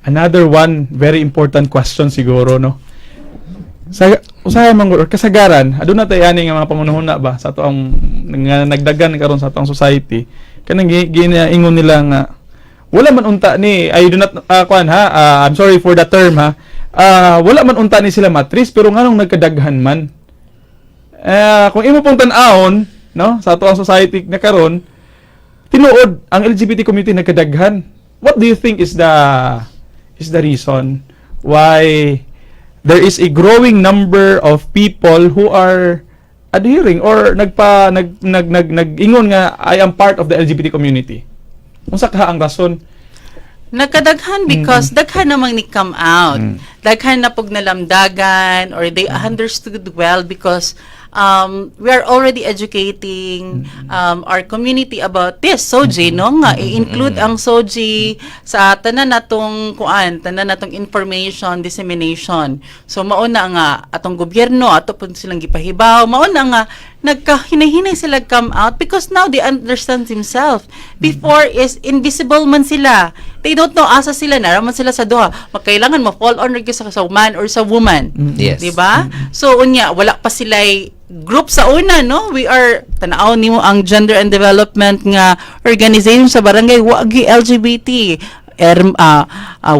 Another one very important question siguro, no? Sa usahay man gud or kasagaran, aduna tay ani nga mga pangunahuna ba sa atoang nga nagdagan karon sa atoang society, kanang ginaingon nila nga wala man unta ni, I do not kuan ha, I'm sorry for the term ha, wala man unta ni sila matris, pero nganong nagkadaghan man? Kung imo pong tan-awon, no, sa atoang society na karon, tinuod ang LGBT community nagkadaghan. What do you think is the reason why there is a growing number of people who are adhering or nagpa nag nag nag nag-ingon nga "I am part of the LGBT community"? Unsa kaha ang rason? Nagkadaghan because daghan namang ni come out. Daghan na pog nalamdagan or they understood well because we are already educating our community about this. SOGIE, no? Nga, i-include ang SOGIE sa tanan natong kuan, tanan natong information dissemination. So mauna nga atong gobyerno ato pud silang gipahibaw, mauna nga nagkahinahinay sila come out because now they understand themselves. Before is invisible man sila. They don't know asa sila, naraman sila sa duha. Magkailangan mo fall on sa man or sa woman. Di ba? So unya wala pa sila group sa una, no? We are tan-aw nimo ang gender and development nga organization sa barangay, wa gyud LGBT,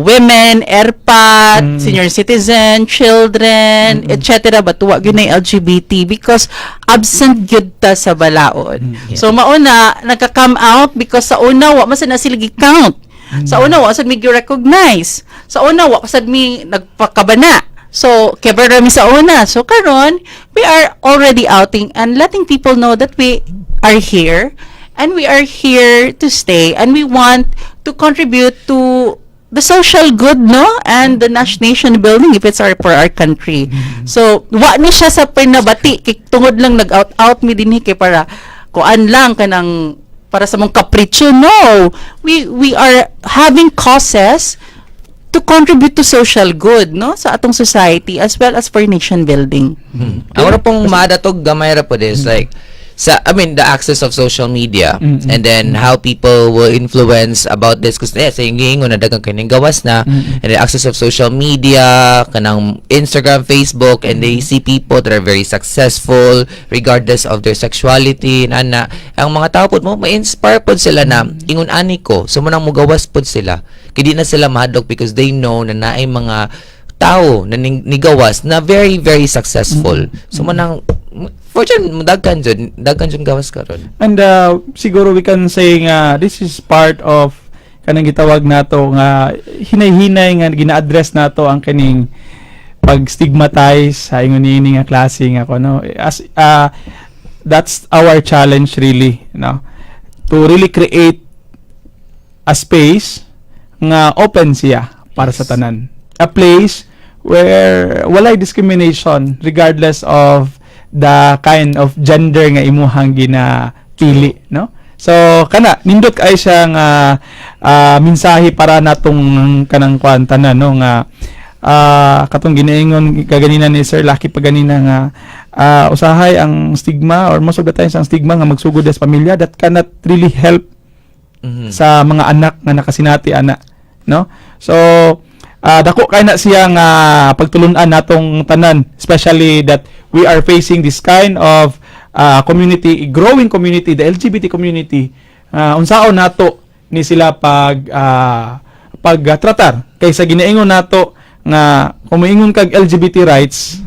women, ERPAT, senior citizen, children, etc. But wa gyud na LGBT because absent gyud ta sa balaod. So mauna nagka-come out because sa una wa man sad na sila gi-count. Sa una wa sad mi recognize. Sa una wa sad mi nagpakabana. So, keber mi sa una. So, karon we are already outing and letting people know that we are here and we are here to stay and we want to contribute to the social good, no, and the nation building if it's our for our country. So wa ni siya sa pinabati kay tungod lang nag-out out mi dinhi kay para kuan lang, kanang para sa mong kapritsyo. No, we are having causes to contribute to social good, no, sa atong society as well as for nation building. Ang ora pong madatog gamay ra pod is like sa, I mean, the access of social media and then how people will influence about this kasi yeah, sa ingon na daghang kining gawas na and the access of social media, kanang Instagram, Facebook, and they see people that are very successful regardless of their sexuality na na ang mga tao pod mo ma-inspire pod sila na ingon ani ko. So mo nang mugawas pod sila kay di na sila mahadlok because they know na naay mga tao na nigawas na very very successful. So manang fortune daghan jud gawas karon. And siguro we can say nga this is part of kanang gitawag nato nga hinay-hinay nga gina-address nato ang kaning pag-stigmatize sa ingon niini nga klase nga kuno, as that's our challenge really, no, to really create a space nga open siya para sa tanan, a place where walay discrimination regardless of the kind of gender nga imuhang ginapili, no? So kana nindot kay siya nga mensahe para natong kanang kuan tanan, no, nga katong ginaingon kaganina ni Sir Lucky pa ganina nga usahay ang stigma or most of the times ang stigma nga magsugod sa pamilya that cannot really help sa mga anak nga nakasinati ana, no? So dako kay na siya nga pagtulunan natong tanan, especially that we are facing this kind of community, growing community, the LGBT community. Unsaon nato ni sila pag tratar kaysa ginaingon nato nga kung moingon kag LGBT rights,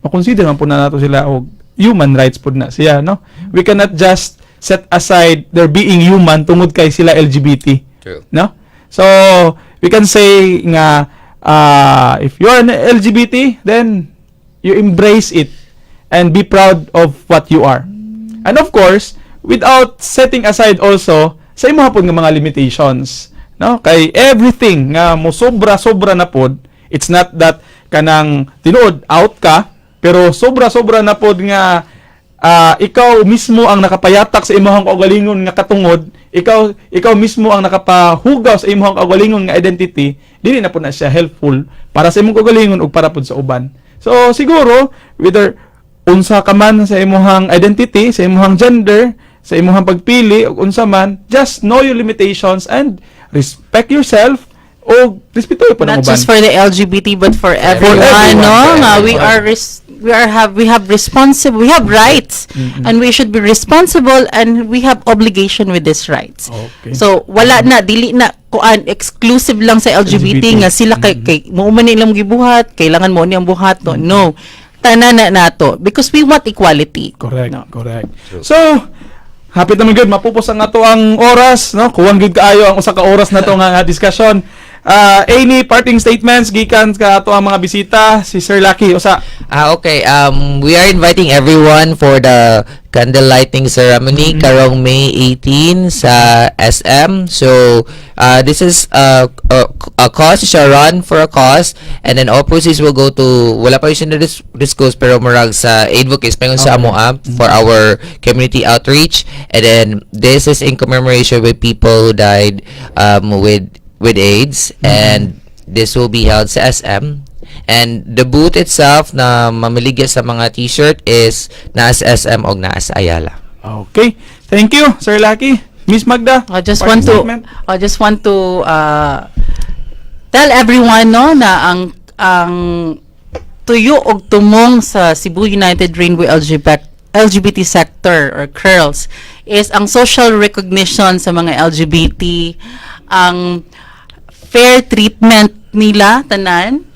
ma-consider man pud na nato sila og human rights pud na siya, no? We cannot just set aside their being human tungod kay sila LGBT. True. No? So we can say nga if you are an LGBT, then you embrace it and be proud of what you are. And of course, without setting aside also sa imo pod nga mga limitations, no? Kay everything nga mo sobra-sobra na pod, it's not that kanang tinuod out ka, pero sobra-sobra na pod nga ikaw mismo ang nakapayatak sa imong kaugalingon nga katungod, ikaw mismo ang nakapahugaw sa imong kaugalingon nga identity, dili na pod na siya helpful para sa imong kaugalingon ug para pod sa uban. So siguro whether unsa ka man sa imong identity, sa imong gender, sa imong pagpili ug unsa man, just know your limitations and respect yourself. O respeto pa Not ng uban. Just for the LGBT but for everyone, everyone, no? For Nga, we everyone. are res- we are have we have responsible we have rights and we should be responsible and we have obligation with these rights. So wala na, dili na kuan, exclusive lang sa LGBT, LGBT. nga sila kay mao man ilang gibuhat, kailangan mo niyang buhat, no. No. Tanan na nato because we want equality. Correct, No. correct. So, hapit naman gud mapupos ang ato ang oras, no? Kuwang gud kaayo ang usa ka oras na to nga discussion. Any parting statements gikan ka ato ang mga bisita, si Sir Lucky, usa? Ah, okay. We are inviting everyone for the candle lighting ceremony karong May 18 sa SM. So, this is a cause, siya, run for a cause, and then all proceeds will go to, wala pa yung disclose, pero murag sa advocates paingon sa amoa for our community outreach. And then this is in commemoration with people who died with AIDS, and this will be held sa SM. And the booth itself na mamiligya sa mga t-shirt is naa sa SM og naa sa Ayala. Okay. Thank you, Sir Lucky. Miss Magda, I just parting want to statement? I just want to tell everyone, no, na ang tuyo og tumong sa Cebu United Rainbow LGBT sector or CURLS is ang social recognition sa mga LGBT, ang fair treatment nila tanan,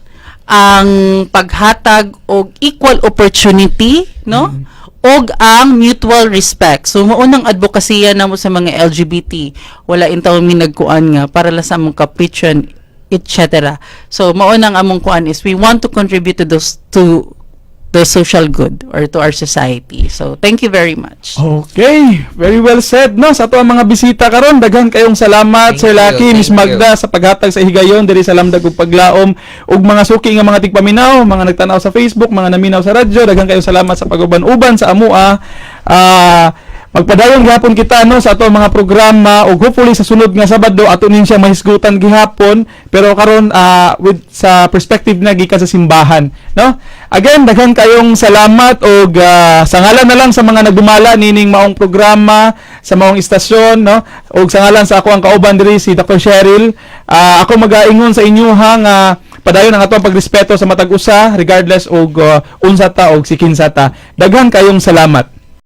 ang paghatag og equal opportunity, no? Og ang mutual respect. So mao nang advokasya namo sa mga LGBT. Wala intaw mi nagkuan nga para lang sa among capricho, etc. So mao nang among kuan is we want to contribute to the social good or to our society. So thank you very much. Okay, very well said, no, sa ato ang mga bisita karon. Daghan kayong salamat, Thank Sir you, Lucky, Miss thank Magda, sa paghatag sa higayon diri sa Lamdag ug Paglaom ug mga suki nga mga tigpaminaw, mga nagtanaw sa Facebook, mga naminaw sa radyo. Daghan kayong salamat sa pag-uban-uban sa amua. Magpadayon gihapon kita, no, sa ato ang mga programa ug hopefully sa sunod nga Sabado ato nin siya mahisgutan gihapon, pero karon with sa perspective na gikan sa simbahan, no. Again, daghan kayong salamat og sa ngalan na lang sa mga nagdumala nining maong programa sa maong istasyon, no, ug sa ngalan sa ako ang kauban diri, si Dr. Cheryl, ako magaingon sa inyo ha nga padayon ang atong pagrespeto sa matag usa regardless og unsa ta og si kinsa ta. Daghan kayong salamat.